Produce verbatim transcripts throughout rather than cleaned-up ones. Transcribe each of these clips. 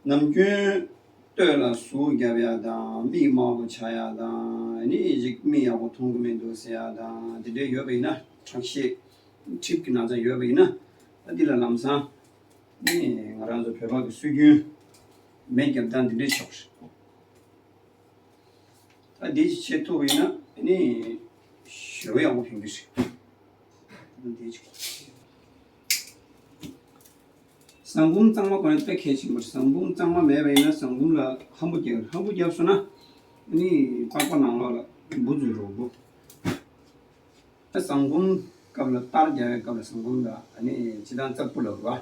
ནམ་རྒྱུན་སྟོད་ལ་ཟུག་རྒྱབ་ཡ་དང་མིག་དམར་པོ་ཆགས་ཡ་དང་ནི་ཡིག་མིག་ཡག་པོ་མཐོང་གི་མི་འདུག་ཟེར་ཡ་དང་དེ་འདྲ་ཡོད་པ་ཡིན་ན་ཁྲག་ཤེད་གྲིབ་ཀྱི་ན་ཚ་ཡོད་པ་ཡིན་ན་ད་འདི་ལ་ལམ་སང་ནི་ང་རང་ཚོ་བོད་པ་གི་སྲོལ་རྒྱུན་མེ་བརྒྱབ་སྟངས་འདི་འདྲ་ཆོག་རེད། ད་འདི་ཅིག་བྱེད་ཐུབ་པ་ཡིན་ན་ནི་ཞེ་པོ་ཡག་པོ་ཕན་གི་རེད། འདི་ཅིག་ཟངས་བུམ་གཙང་མ་ཁོ་ན་དཔེ་གལ་ཆེན་པོ་རེད། ཟངས་བུམ་གཙང་མ་མེད་པ་ཡིན་ན་ཟངས་བུམ་ལ་ཧམ་པོ་རྒྱག་ཧམ་པོ་རྒྱབ་སོང་ན་ནི་པགས་པ་ནང་ལོགས་ལ་འབུ་འཛུལ་འགྲོ་འབུ། ཟངས་བུམ་སྐབས་ལ་གཏར་རྒྱག་པའི་སྐབས་ལ་ཟངས་བུམ་ལ་ནི་སྤྱི་བཏང་རྩབ་པོ་ལབ་རེད་བ།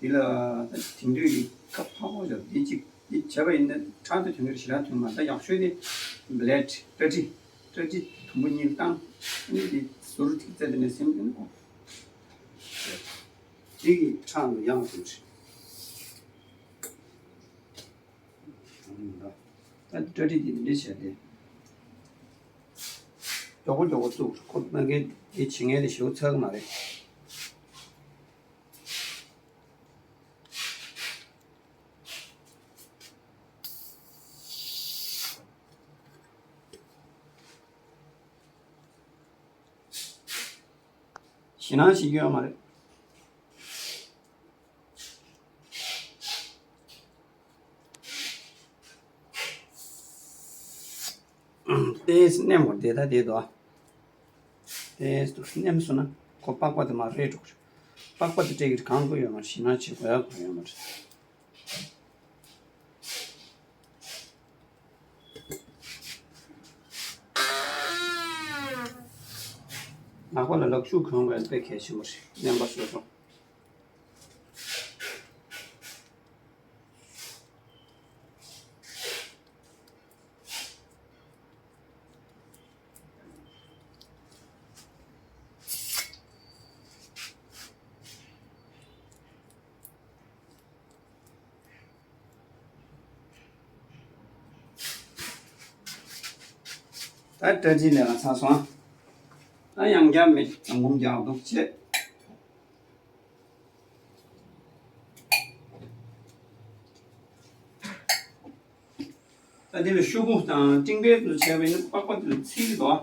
འདི་ལ་ད་དེང་དུས་ཀྱི་ཁ་ཕག་པོ་ཞིག་འདི་གཅིག་འདི་བྱས་པ་ཡིན་ན་ཁྲག་དེ་དོན་གྱི་ཞེ་དྲག་ཐོན་མ་ད་ཡག་ཤོས་དེ་བླེ་ཌི་པྲ་ཊི་པྲ་ཊི་དུམ་བུ་གཉིས་བཏང་ནི་དེ་ཟུར་ཐིག་རྩེ་དེ་ནས་སེམས་དེ་ནི་ཁོ་དེ་གི་ཁྲག་ལ་ཡང་དོན་ད་པྲ་ཊི་དེ་འདི་འདྲ་བྱས་ཏེ་མགྱོགས་པོ་མགྱོགས་པོ་བཙུགས་ཁོ་ན་གན་དེ་བྱེད་ངེས་དེ་ཞེ་པོ་ཚར་གི་མ་རེད། ཞེད་སྣང་བྱེད་རྒྱུ་ཡོད་མ་རེད། ཏེས་མནན་དགོས་དེ་ད་དེ་དོ། ཏེས་མནན་སོང་ན་ཁོ་པགས་པ་དེ་མར་རེད་འགྲོ་གི་རེད། པགས་པ་དེ་སྤྲད་གི་གང་དགོས་ཡོད་མ་རེད། ཞེད་སྣང་བྱེད་དགོས་ཡག་དགོས་ཡོད་མ་རེད། ནག་པ་ལ་ལག་ཤུགས་གང་དགོས་དཔེ་གལ་ཆེན་པོ་རེད། མནན་པ་སོ་སོ། ད་སྐྲ་རྩི་ལས་ཀ་ཚར་སོང་། ད་ཡང་བསྐྱར་མེ་བཙན་སྒོམ་རྒྱག་འདུག་བྱེད། ད་འདི་ལ་ཤོག་གུ་དང་ཀྲིང་པའི་དུ་བྱས་པ་ཡིན་ན་པགས་པ་འདི་ལ་ཚིག་གི་འདུག་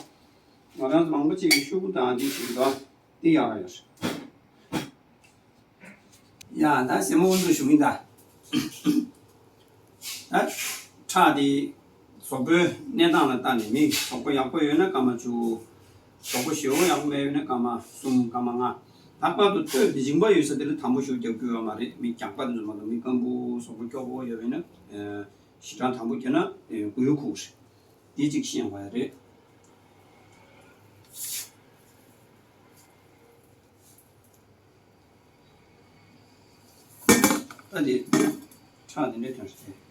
ང་རང་ཚོ་མང་པོ་ཅིག་གིས་ཤོག་གུ་དང་འདི་བྱེད་ཀྱི་འདུག་འདི་ཡག་ཡོད། ཡ་ད་སེ་མོ་འུ་ཚོ་ཞུ་གིན་ད། ད་ཁྲག་དེ་གཟུགས་པོའི་གནས་སྟངས་ལ་བལྟས་ནས་མི་གཟུགས་པོ་ཡག་པོ་ཡོད་ན་སྐར་མ་བཅུ། གཟུགས་པོ་ཞེ་པོ་ཡག་པོ་མེད་ཡོད་ན་སྐར་མ་གསུམ་སྐར་མ་ལྔ། ལྷག་པར་དུ་སྟོད་དེ་མཇིང་པ་ཡོད་ས་དེ་ལ་དམ་པོ་ཞིག་རྒྱག་རྒྱུ་ཡོད་མ་རེད། མི་རྒྱགས་པ་དེ་ཚོ་མ་གཏོགས་མི་སྐམ་པོ་གཟུགས་པོ་སྐྱོ་པོ་ཡོད་པ་ཡིན་ན་ཞེ་དྲག་དམ་པོ་རྒྱག་ན་མགོ་ཡུ་ཁུག་རེད། འདི་གཅིག་ཤེས་དགོས་ཡ་རེད། ད་འདི་ཁྲག་འདི་འདྲའི་དོན་རེད།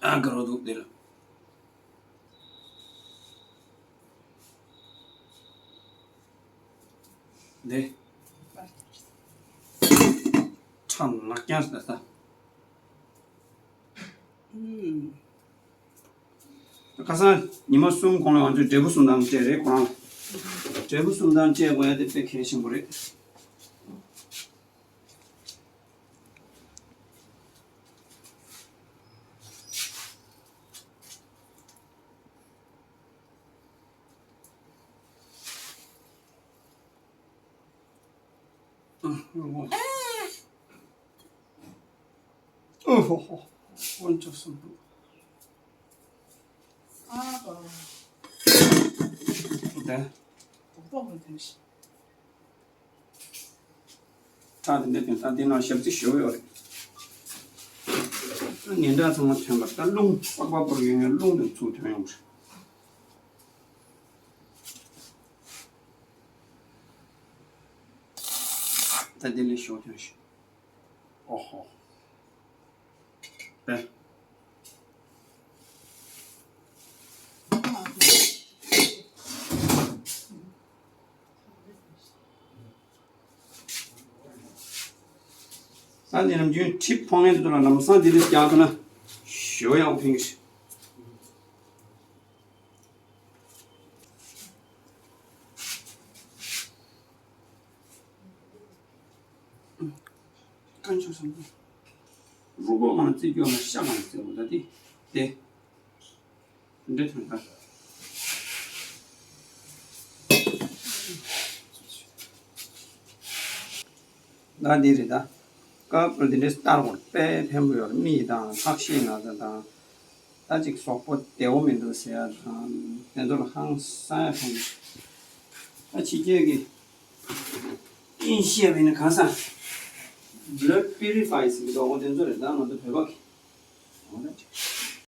ཨ་དགའ་རོགས་འདུག་འདི་ལ། འདི། ཁྲག་ནག་རྐྱང་ཟེར་ས། ཁ་སང་ཉི་མ་གསུམ་གོང་ལ་ང་ཚོས་འབྲས་བུ་གསུམ་དང་སྤྲད་རེད་ཁོ་རང་ལ། འབྲས་བུ་གསུམ་དང་སྤྲད་དགོས་ཡ་དེ་དཔེ་གལ་ཆེན་པོ་རེད། ཨོ་ཧོ་ཧོ། དཀོན་མཆོག་གསུམ་པོ། ཨ་ཨོ། དེ། ཁྲག་དེ་འདྲ་དེ་ད་དེ་ནང་ཞབས་རྩི་ཞེ་པོ་ཡོད་རེད། ངན་འདྲ་ཚང་མ་ཐོན་པ་ད་རླུང་པགས་པ་བོར་ཡོང་ཡང་རླུང་དེ་ཚུར་ཐོན་ཡོང་རེད། ད་དེ་ལས་ཞོག་ཐོན་ཞིག་ཨོ་ཧོ། པེ། ད་ནི་ནམ་རྒྱུན་གྲིབ་ཕོག་མཁན་དེ་ཚོ་ལ་ལམ་སང་དེ་འདྲ་རྒྱག་ཐུབ་ན་ཞེ་པོ་ཡག་པོ་ཕན་གི་རེད། ཀན་ཆོས་སམ། རུ་སྒོ་མ་རྩི་རྒྱུ་མ་ཤ་མ་རྩི་བ་ད་དེ་དེ། འདྲེ་ཐོན་ཁ། ད་འདི་རེད་ད། ཀ་པར་འདི་འདྲས་སྟར་བར་དཔེ་ཕན་པོ་ཡོད་རེད། མི་ཡི་དང་ལྷག་ཤེས་ན་ད་དང་། ད་ཅིག་གཟུགས་པོ་བདེ་བོ་མི་འདུག་ཟེར་ཡ་དང་དེ་ཚོ་ལ་ཧང་སང་ཡ་ཕན། ད་ཕྱི་རྒྱལ་གྱི་ཨིན་ཤེས་པ་ཡིན་ན་གང་ས་blood purifies་གི་འདུག་འོ་དེ་ཚོ་རེད་ད་ང་ཚོ་བོད་པ་གི། འོ་ན་ཅིག་